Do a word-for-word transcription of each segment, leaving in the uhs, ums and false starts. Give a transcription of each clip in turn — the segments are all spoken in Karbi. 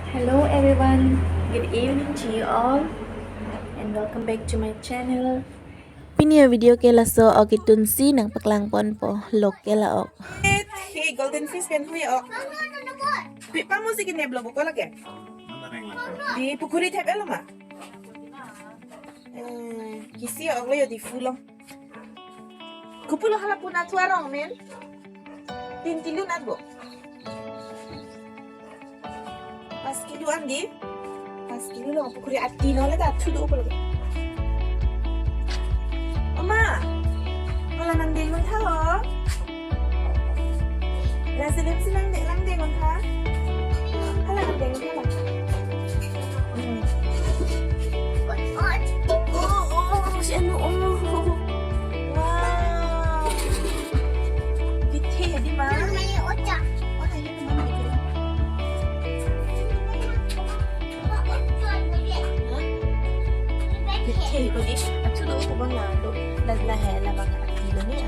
Hello everyone, good evening to you all and welcome back to my channel. Pini a-video ke laso ok itunsi nangpaklang ponpo, local a-ok. Hey, golden fish pen hui ok. Pi pa musik ini belum buka lagi. Di pukhuri thep elo ma. Eh, kisi ok lo yo di full lo. Kopulo hala puna thu arong men. Tin kilo nat bo. Pas kilo an di. Pas kilo lo pukhuri ati lo le ta thu do pulo. Oma. Hala nangdeng nangtha ho. La selim si nangdeng nangdeng nangtha. Hala nangdeng nangtha la. Hmm. Oh, oh, si anu, oh. Wow. Bithe di ma. Bithe ko di. Athu do ko bang la do. La la he la bang ati lo ni.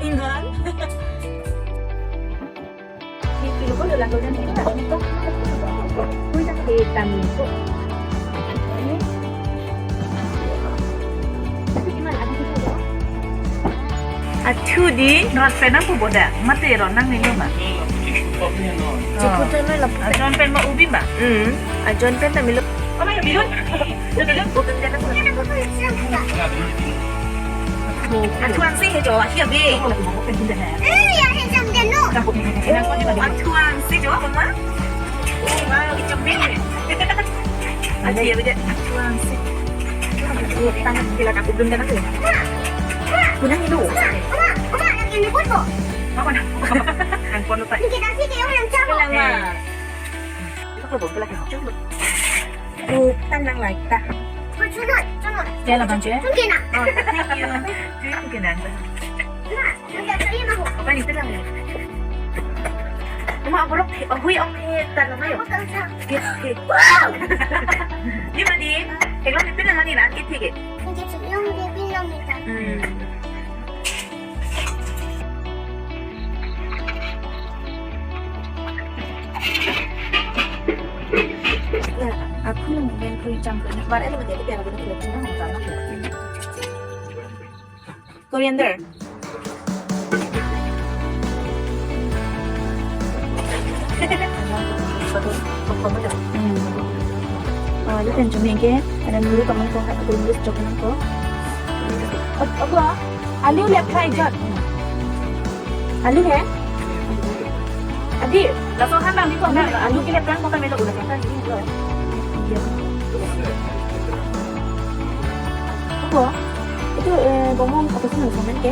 Ingan. Ni pilo ko lo la ko ni. Ko ya ke tami ko. Athu di ron pen nangpo boda, mate ron nang nilo ma. Chikut no la. Ajon pen ma ubi ma. Hmm, ajon pen ta milo. Ama ya bilun. Bilun. Athu angse he jo, ahi abe. Eh, ya he jam deno. Athu angse jo, mama. Wow, ichok be. Aji ya beda. Kurang sih. Tangan gila kaku belum kena tuh. Kurang itu. Oma, oma, lagi nyebut kok. Apa dah? Angkon lupa. Kita sih kayak orang cakap. Lama. Apa belum lagi? Tuh, tenang lah kita. Cunut, cunut. Ya lah bang ya. Mungkin nak. Oh, thank you. Mungkin nanti. Nah. Apa ni, tenang ya? Uma, aborok, oh, hui, okay, tenang ayo. Okay, okay. Wow! Di mana di? Eklo ni pinang ni na, kiti ke? Yung di pinang ni ta. Hmm. Aku yang main kulit campur. Kemarin lu menjadi piala bener tidak pernah sama. Coriander. Hmm. Ah, ini kan cumi ke. Ada dulu teman ko, aku tulis coklat ko. Ap-, apa? Alu lep khai jat. Alu he? Adi, langsung hantam di ko, alu ke lep khai ko kami tak udah kan. Iya. Apa? Itu, eh, bomong apa sih namanya ke?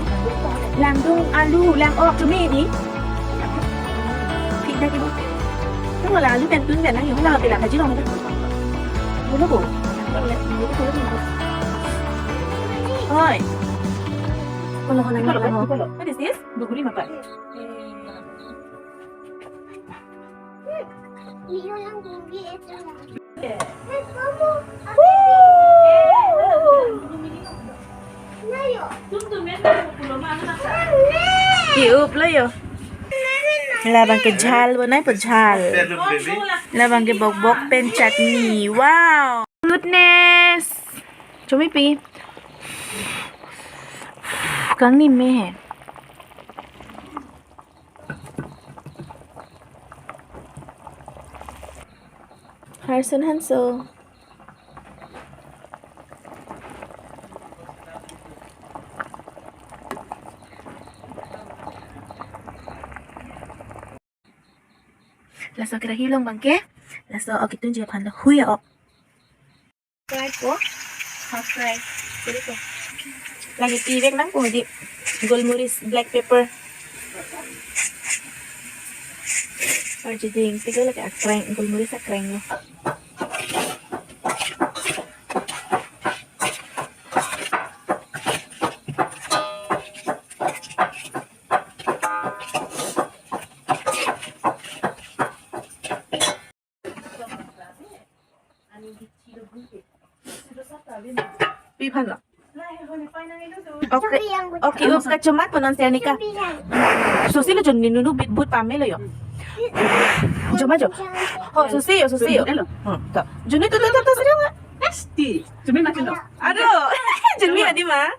Langdung alu, lang ok cumi di. Thik dak ibu. Kan wala alu pen tun pen nang yung na pila kaji long. Boleh bu? Hoi. Kalau kau nanya kalau. What is this? Duguri mapa? Ki-up lo yo. Labang ke jhal bonai po jhal. Labang ke bok bok pen chutney. Wow. Goodness. Chumi pi. Kangni me he. Harsun Hanso. Laso kira hilong bangke. Laso ok itunji aphan lo hui ok. Fry ko, half fry. Jadi ko. Lagi tivek nang ko di golmoris black pepper. Arjuding, tiga lagi akreng, golmoris akreng lo. Pi aphan lo. Okay, okay, up kachomat po non Sernika. Sosilo chun ni nunu bitbut pamelo yo. Jo ma jo. Ho, susi yo, susi yo. Hello. Hmm, to. Juni tu tu tu tu sering. Pasti. Juni ma juni. Aduh. Juni adi ma.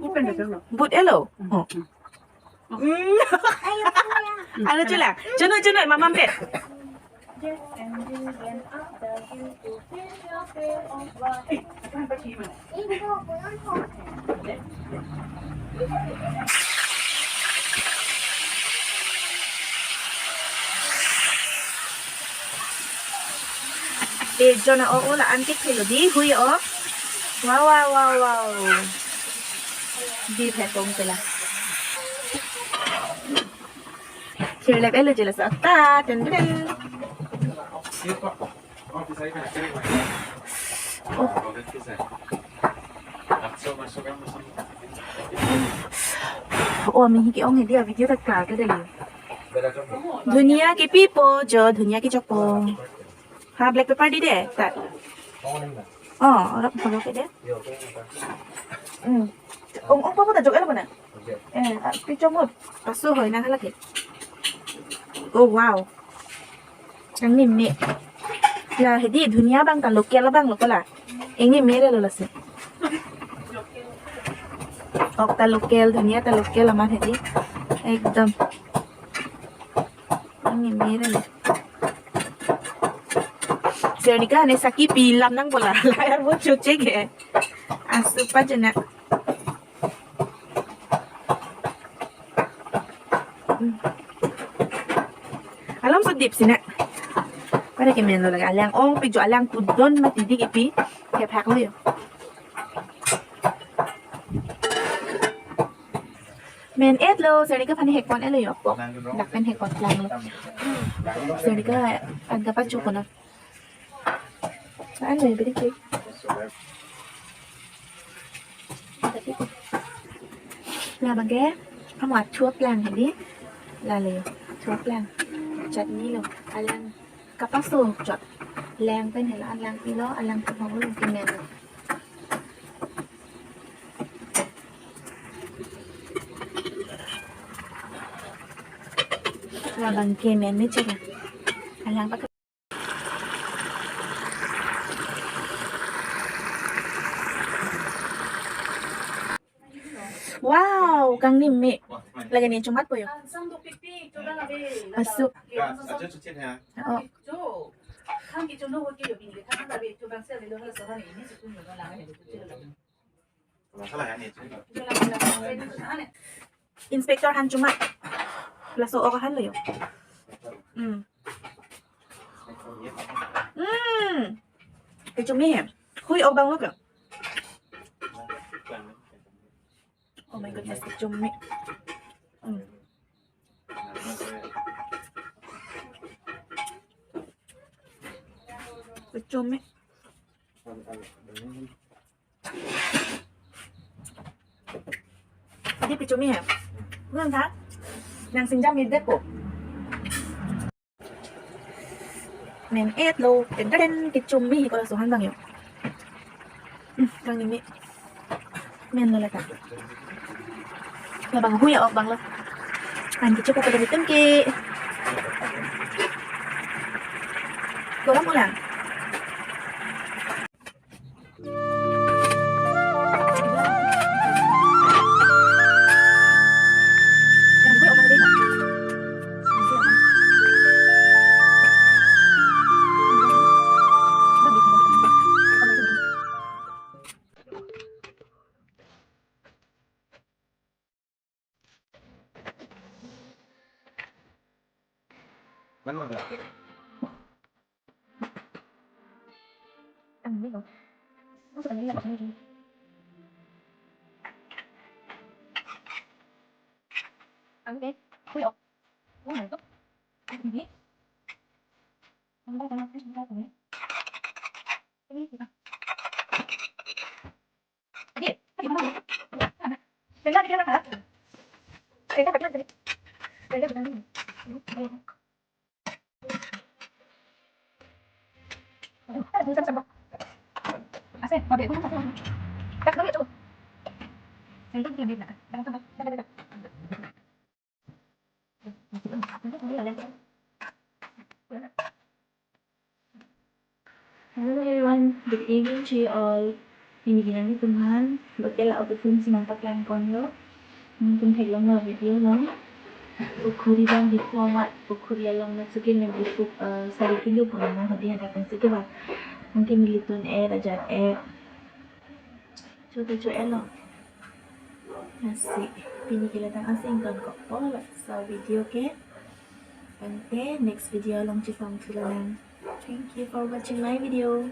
Open the door. But hello. Hmm. Hmm. Ayo, ayo. Alo chula. Juni juni mama pet. Eh, jona o ola antik thelo di, hui o. Wow, wow, wow, wow. Di phetong pela. Sirlep elo jelas ata, ten ten. Oh. Oh, mi hiki ong dia video ta klar ke dali. Dhuniya kepipo, jo dhuniya kechokpo. Ha, black pepper di de, ta. Oh, orang perlu ke de. Hmm. Ong, ong, papo ta jok elo mana? Eh, ah, pichomot. Paso hoi na halake. Oh, wow. Kangni me. La hedi dhuniya abang ta local abang lo kola. Ingni mere lo lasi. Ok ta local, dhuniya ta local amat hedi. Ekdom. Ingni mere lo. Sernika ne saki pilam nang bola. Layar bo chuche ke. Asupa jena. Alam so dip sina. Pada kemen lo lagi alang ong pijo alang kudon mati di kipi. Hep hak lo yo. Men et lo, Sernika aphan hekpon et lo yo po. Dak pen hekpon lang lo. Sernika an kapacho kono. Ano yung binigay? Labang ke, kamu achuap lang hedi. Lale, achuap lang. Chutney lo, alang kapaso chot. Lang pen hela, alang pilo, alang kapaso lo, kimen lo. Labang ke men me chela. Alang pa Wow, kangni me. Lagi ni chomat po yo. Masuk. Oh. Inspector han chomat. Laso ok han lo yo. Hmm. Hmm. Kechumi he. Hui ok bang lo ke. Oh my goodness, kechumi. Hmm. Kechumi. Di kechumi he. Nang tha? Nang sinjam mi det po. Men et lo, ten ten kechumi ko laso han bang yo. Hmm, kangni me. Men lo lata. Labang hui ok bang lo. An kecho ko pada hitam ke. Kolam ulang. Good evening to you all. Pini ke nanglitum aphan local a-puthot si nangpaklang ponlo. Nangtum theklonglo video along. Pukhuri dam di format, pukhuri along nangsukin nang ipuk, eh, sari kilo pura na hodi hadak nangsukin ba. Nangtum ilitum eh, ajat eh. Chote cho eh lo. Lasi pini ke ladak ansi ingtonkokpo laso video ke. Ante next video along chesong thulo nang. Thank you for watching my video.